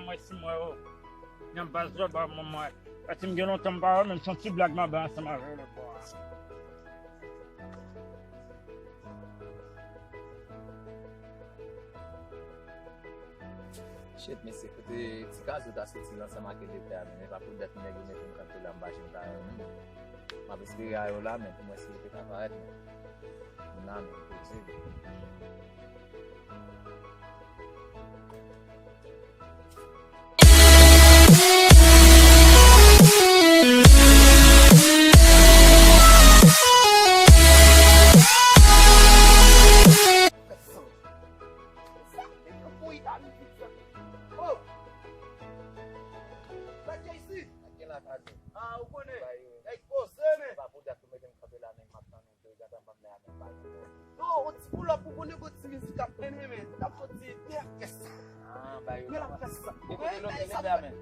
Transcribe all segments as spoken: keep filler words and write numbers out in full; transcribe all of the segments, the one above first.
Mwen si mwen o. Nan baz lòt bò a mwen mwen. Pati m gen lontan m pa wè, menm se yon ti blag m ap bay ansanm avè w lòt bò a. Shit, mesye, kote ti Kazo ta soti ansanm ak Lepè a, men e pa pou dat nèg yo mete m kanpe la, m pa janm ka wè moun. M ap espere a yo la, men pou mwen si yo te ka parèt, men. M la, men, pou di. Sa, nèg yo bouyi ta nou tout sa. Oh! Sa k gen isi? Sa k gen la, Kazo? Ah, ou konnen. Nèg poze, men. Pa pou dat ou mete m kanpe la, nèg, m ap tann ou. Yo, yon ti pulòp pou konnen gon ti mizik ap mennen, men. N ap soti, men l ap fè sa. Ah, ba yo. Men l ap fè sa. Yo kote Lepè, men.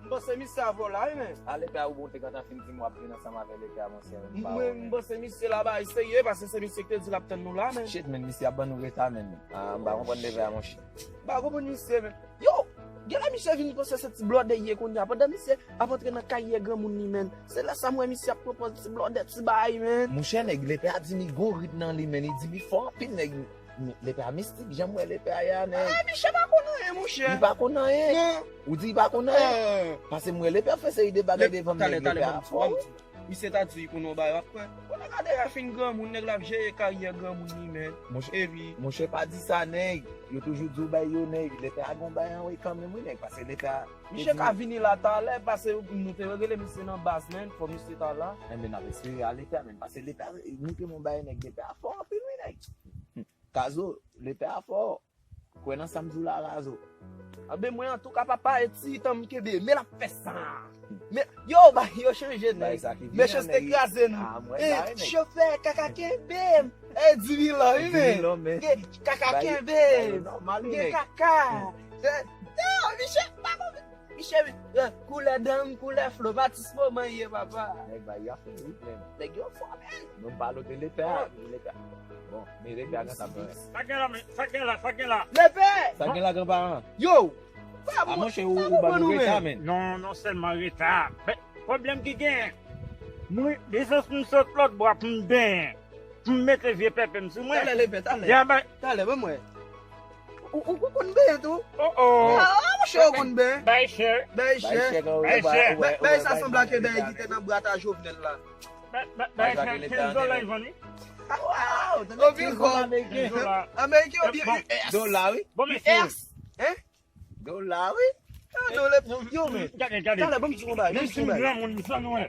M panse misye a vòlè, wi, men. A, Lepè a, ou bon, te gentan fin di m w ap vin ansanm avè Lepè a, monchè, men m pa wè, men. Mwen, m panse misye la, bay serye, paske se misye ki te di l ap tann nou la, men. Shit, men, misye ap ban nou reta, men. Ah, m pa konprann Lepè a, monchè. M pa konprann misye, men. Yo, genlè misye vin panse se ti blòdè l ye kounye a. Pandan misye ap antre nan karyè granmoun li, men. Se lè sa m wè misye ap pran pòz ti blòdè, ti bagay, men. Monchè, nèg, Lepè a di m li gon rit nan li, men. Li di m li fò anpil, nèg. Lepè a mistik, jan m wè Lepè a ye a, nèg. Ah, misye pa konn anyen, monchè. Li pa konn anyen? Non. Ou di li pa konn anyen? Ah. Paske m wè Lepè a fè seri de bagay devan m, nèg, Lepè a fò. Misye ta di li konnen yon bagay, w ap kwè. Bon, nèg la deja fin granmoun, nèg la ap jere karyè granmoun li, men. Monchè, epi monchè, pa di sa, nèg. Yo toujou di w bay yo, nèg. Lepè a gon bagay anwe kanmenm, wi, nèg, paske Lepè a misye ka vini la talè, paske nou te rele misye nan baz, men, fò misye ta la. Enben, n ap espere a Lepè a, men, paske Lepè a, nou te yon bagay, nèg, Lepè a fò anpil, wi, nèg. Kazo, Lepè a fò. Kwè nan sa m di w la, Kazo. Anben mwen, antouka, papa, e ti tan m kenbe, men l ap fè sa. Men, yo, ba, yo chanje, nèg. Mechanste kraze nou. E, chofè, kaka kenbe m. E, di mi lan, wi, men. Kaka kenbe m. Gen kaka. Yo, misye, pa konn. Misye, eh, koulè dan m, koulè flo, Matis moman ye, papa. Nèg bay yo ap fè rit, men. Nèg yo fò, men. Nou pale de Lepè a, Lepè a. Bon, men Lepè a nan sa, men. Sa gen la, men, sa gen la, sa gen la. Lepè! Sa gen la, granparan? Yo! A, monchè, ou, ou ban nou reta, men. Non, non sèlman reta. Men, pwoblèm ki genyen, mwen, desans m sot lòt bò a pou m benyen. Pou m mete vye pèpè m sou mwen. Talè, Lepè, talè. Talè, ban mwen. Ou, ou, ou konn benyen tou? Oh, oh. Ah, monchè, ou konn benyen. Bay chè. Bay chè. Bay chè, bay sa sanble ak bagay ki te nan bwat a Jovenel la. Bay, bay, bay chè, kenz dola li vann, wi. Ah, wow, tande kenz dola ameriken. Ameriken oubyen U S? Dola, wi. Bon, mesye. U S. Hein? Dola, wi. Yo, men. Gade, gade. Talè, ban m di w yon bagay, ban m di w yon bagay. Granmoun, sa nou wè.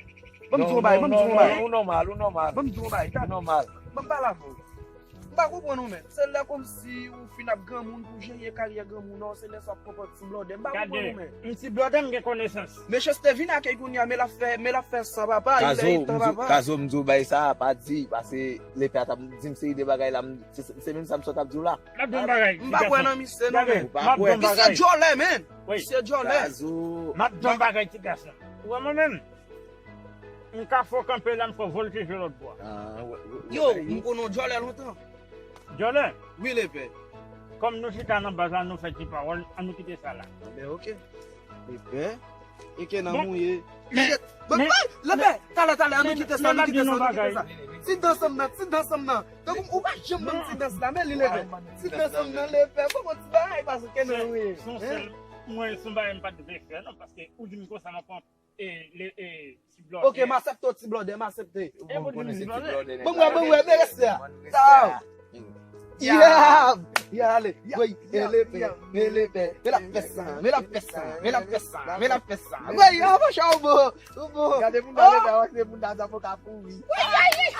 Ban m di w yon bagay, ban m di w yon bagay. Ou nòmal, ou nòmal. Ban m di w yon bagay, talè. Ou nòmal. Ban m pale avè w. M pa konprann ou, men. Se lè kòmsi ou fin ap granmoun pou jere karyè granmoun an, se lè sa w ap konprann ti blòdè. M pa konprann ou, men. M ti blòdè, m gen konesans. Mechanste vin ak li kounye a, men l ap fè, men l ap fè san papa, li lè li tan papa. Kazo, m di w bagay sa, pa di, paske Lepè a t ap di m seri de bagay la, m, se, se menm sa m sot ap di w la. M ap di w yon bagay. M pa kwè nan misye, non, men. Ou pa kwè? Misye djòlè, men. Misye djòlè. M ap di w yon bagay, ti gason. Ou wè mwen menm? M ka fè w kanpe la, m fè w vòltije lòt bò a. Yo, m konnen w djòlè lontan. Djòlè? Wi, Lepè. Kòm nou chita nan baz la, nou fè ti pawòl, ann nou kite sa la. Anben, oke. Lepè. Enke nan mouye. Shit. Bon, Lepè, talè, talè, ann nou kite sa, ann nou kite sa, ann nou kite sa. Ti dans m nan, ti dans m nan. Tankou ou pa janm ban m ti dans la, men li, Lepè. Ti dans m nan, Lepè. Fò m ti bagay, paske nan mouye. Se yon sèl, mwen, se yon bagay m pa t vle fè, non, paske ou di m konsa, m ap pran E, le, e, ti blòdè. Ok, m aksepte w, ti blòdè, m aksepte. E, bon, bon, ti blòdè. Bon, mwen, bon, mwen, men respè a. Sa a. Ya! Ya, ale. Woy, e Lepè, e Lepè. Men l ap fè sa, men l ap fè sa, men l ap fè sa, men l ap fè sa. Woy, a, monchè, ou bon, ou bon. Gade moun nan Lepè, wè, se moun nan sa pou ka kouri. Woy, woy, woy.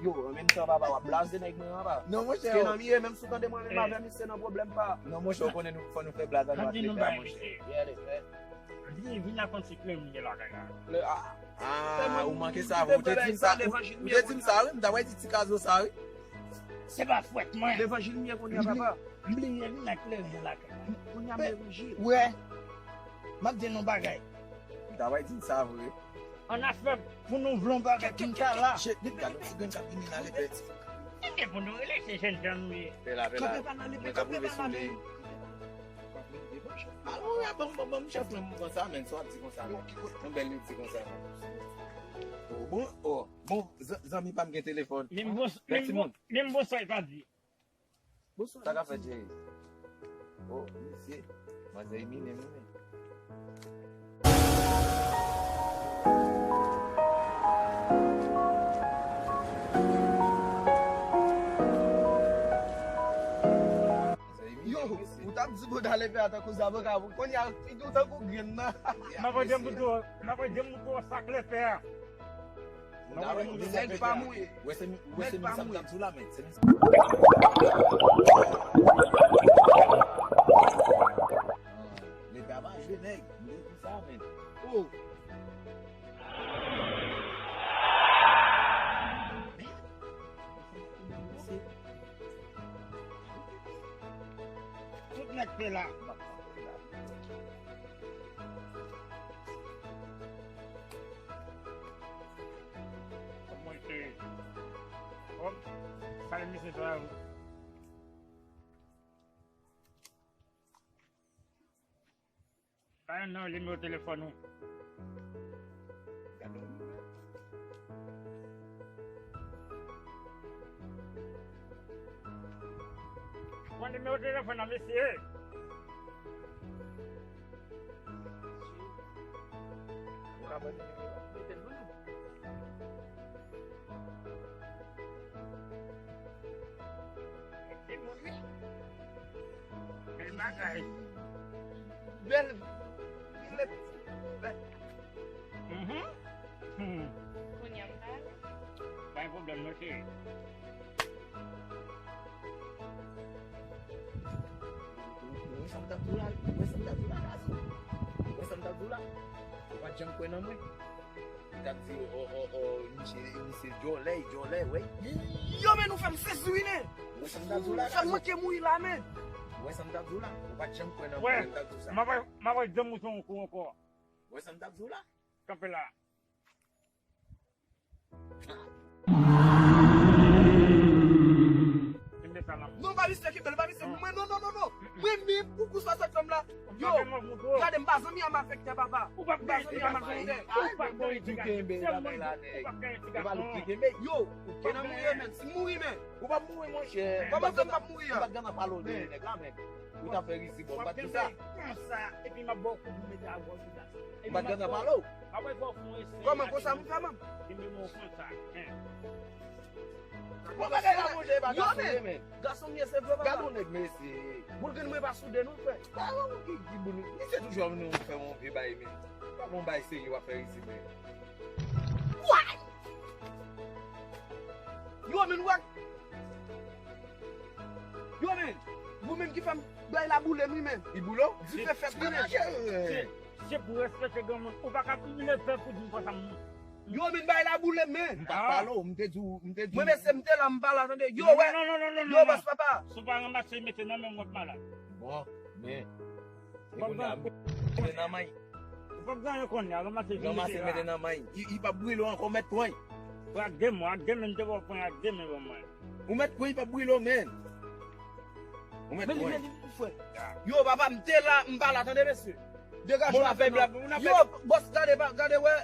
Yo, an menm tan, papa, w ap blaze nèg mwen, papa. Non, monchè. Ke nan miye, menm si w tande mwen, menm avè misye nan pwoblèm pa. Non, monchè, ou konnen nou, fò nou fè blaze nou ak Lepè, monchè. Vin, vin ak yon ti krèm li gen lakay la. Ah, ou manke sa, ou te di m sa, ou te di m sa, wi, m ta pral di ti Kazo sa, wi. Se pa fwèt mwen. Levanjil m ye kounye a, papa. M bliye vin ak krèm lakay la. Kounye a m levanjil. Wè, m ap di nou bagay. M ta pral di m sa, vre. Ann afè pou nou vle yon bagay pou n ta la. Gade yon ti grenn k ap vini la, Lepè. Se pou nou rele, se jèn jan nou ye. Pè la, pè la. Kanpe pa nan Lepè, kanpe pa nan Lepè. Kanpe pa nan Lepè. Alò, ya, ban m, ban m, ban m chans mwen, m pran sa, men, sa w ap di konsa, men. Yon bèl li di konsa, men. Oh, bon, oh, bon, zan-, zanmi pa m gen telefòn. Menm bon, menm bon, menm bonswa, li pa di. Sa k ap fèt, Jerry? Oh, mesye, manzè Eminem, wi, men. Yo, ou t ap di bòda lepè a tankou zaboka, kounye a, figi w tankou grenn nan. M ap di m pou tou, m ap di m pou tou sa k lepè a. Nèg pa mouri. Wè se mi, wè se mi sa m t ap di w la, men. Se mi sa. Lepè a pa jwe, nèg. M te di sa, men. Oh. Tout nèg te la. Mwen te. Hop, sa e misye travay. Sa e nan nimewo telefòn ou. Pran nimewo telefòn nan, mesye. Ou ka ban nimewo a. Mete l pou nou. Bèl bagay. Bèl. Bèl. Mhm. Hmm. Kounye a m pa ale. Pa gen pwoblèm non, cheri. Ou wè sa m t ap di w la? Ou wè sa m t ap di w la, gason? Ou wè sa m t ap di w la? Ou pa t janm kwè nan mwen. Li t ap di, o, o, o, misye, misye djòlè, djòlè, wè. Yo, men nou fè m sezi wi, men. Ou wè sa m t ap di w la, gason? Fè m manke mouri la, men. Ou wè sa m t ap di w la? Ou pa t janm kwè nan mwen, m t ap di w sa. M ap, m ap janm moute yon kou ankò. Ou wè sa m t ap di w la? Kanpe la. Non, pa misye kenbe l, pa misye. Mwen, non, non, non, non. Mwen menm, pou kou sa, sa k fè m la. Yo, gade, m pa zanmi a malfektè, papa. M pa zanmi a malfektè. Ou pa k gen ti gason. Yo, ou kenbe. Yo, ou kenbe. Ou pa mouri, men. Ou pa mouri, monchè. Kòman sa m p ap mouri a? Ou pa t gen nan pale w de nèg la, men. Ou t ap fè rizib, ou pa t di sa. Konsa, epi m ap ba w kou pou mete a gòj ou la. M pa t gen nan pale w. Apre fò w fè yon eseye. Kòman konsa m fè, manm? Li menm ou konsa. Bon, bagay la, monchè, e pa gason, men. Gason m ye, se vre, papa. Gade yon nèg, mesye. Boul grenn mwen pa soude, non, frè. Pa yon ki, ki boul. Misye toujou ap vin fè yon vye bay, men. Pa yon bay serye w ap fè isit, men. Yo, men, ou wè. Yo, men, ou menm ki fè m bay la boule m, wi, men. Li boule w? Dife fèt, wi, men. Se, se pou respekte granmoun. Ou pa ka leve pou di m konsa, m. Yo, men, bay la boule m, men. M pa t pale w, m te di w, m te di w. Mwen, mesye, m te la, m pa la, tande. Yo, wè. Non, non, non, non, non. Yo, bòs papa. Si w pa ranmase, mete nan men w, w ap malad. Bon, men. E kounye a, mete nan may. Ou p ap gen anyen kounye a, ranmase vin mete la. Ranmase mete nan may. Li, li p ap brile w ankò, ou mèt pran. Ou ak de men, ak de men, m te ba w pran ak de men ban mwen. Ou mèt pran, li p ap brile w, men. Ou mèt pran. Men li, men li, frè. Yo, papa, m te la, m pa la, tande, mesye. Degaje w avè m la. Yo, bòs, gade, pa, gade, wè.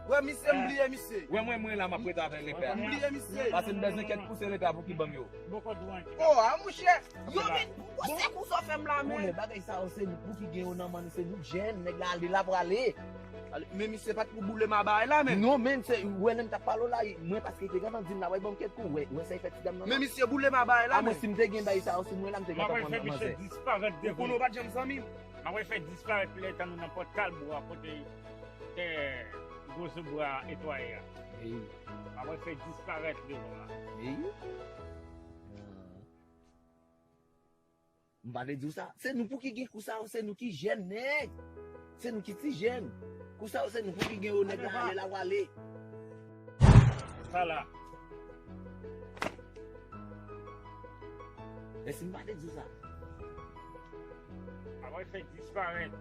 Wè, misye, m bliye misye. Wè, mwen, mwen la, m ap rete avèk lepè a. M bliye misye. Pase m bezwen kèk pouse lepè a pou ki ban m yo. Oh, a, monchè. Yo, men, bon, se kou sa w fè m la, men. Konnen bagay sa yo, se nou pou ki gen yo nan men nou, se nou k jèn, nèg la ale, l ap prale. Ale, men misye pa t pou boule m a bagay la, men. Non, men, se, wè, lè m t ap pale w la, mwen, paske te gentan di m la, wè, ban m kèk kou, wè, wè, sa e fè ti dam nan. Men misye boule m a bagay la, men. A, mwen, si m te gen bagay sa yo sou mwen la, m te gentan pran nan manzè. Ou konnen w pa t janm zanmi m. M ap fè disparèt lè tan nou nan pòt Kalbwa, kote tè gwo zo bwa netwaye a. M ap fè disparèt devan la. M pa te di w sa. Se nou pou ki gen kou sa yo, se nou ki jèn, nèg. Se nou ki ti jèn. Kou sa yo, se nou pou ki gen yo, nèg la ale, la w ale. Sa la. E si m pa te di w sa? Apre fè disparèt.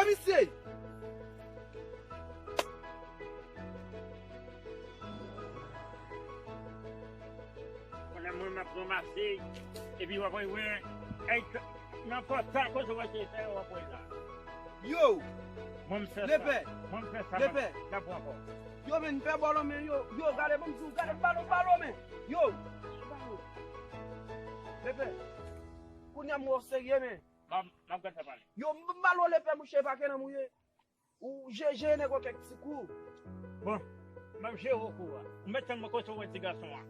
Misye! Konnen mwen m ap ranmase, epi w ap wè, èy, nan pòt sa, kote w wè se fè, w ap wè la. Yo! Mwen m fè sa. Lepè! Mwen m fè sa, lepè! N ap wè ankò. Yo, men, pè balo, men, yo, yo, gade, ban m di w, gade, balo, balo, men! Yo! Lepè! Kounye a m wè w serye, men! M ap, m ap gade sa pale. Yo, m balo lepè, mouche, pa ke nan mouye. Ou jeje nèg yo kèk ti kou. Bon, m ap jere w kou a. Ou mèt tann mwen kote w wè ti gason an.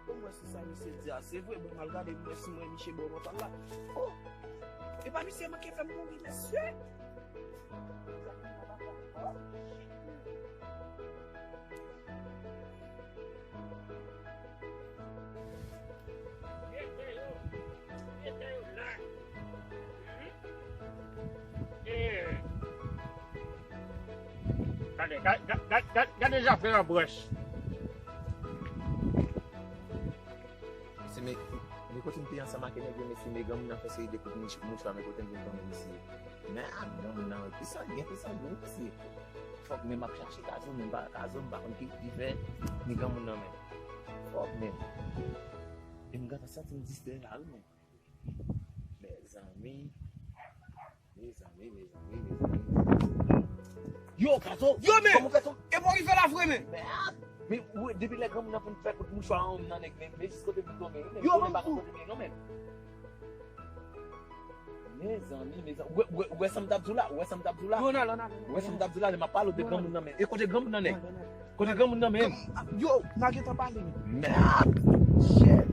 Bon, mwen se sa misye di a, se vre, bon, m al gade, mwen si mwen misye bò nan pal la. Oh! E pa misye manke fè m mouri, mesye! Mete yo, mete yo la. Mhm. Eh. Gade, ga-, ga-, ga-, ga-, gade zafè an branch. Mesye, men, men kote m te ansanm ak nèg yo, mesye, men granmoun nan fè seri de kout mouch-, mouchwa, men kote m vin tonbe, mesye. Men, ah, granmoun nan, wi, plis sangen, plis sangen, wi, mesye. Fòk men m ap chache kazo, men m pa kazo, m pa konn ki, ki fè, ni granmoun nan, men. Fòk men. E m gentan santi m distrè la, wi, men. Mezanmi. Mezanmi, mezanmi, mezanmi. Yo, kazo! Yo, men! Kòman w fè tonbe? E pou rive la vre, men! Men, ah! Men, ou, depi lè granmoun nan fin fè kout mouchwa an, nan nèg, men, men jis kote m tonbe, wi, men. Yo, men, pa kote m ye, non, men. Mezanmi, mezanmi. Ou wè, ou wè, ou wè sa m t ap di w la? Ou wè sa m t ap di w la? Yo, nan, nan, nan, nan. Ou wè sa m t ap di w la? Lè m ap pale w de granmoun nan, men. E kote granmoun nan, men? Kote granmoun nan, men? Yo, n a gentan pale, men. Mèd! Shit!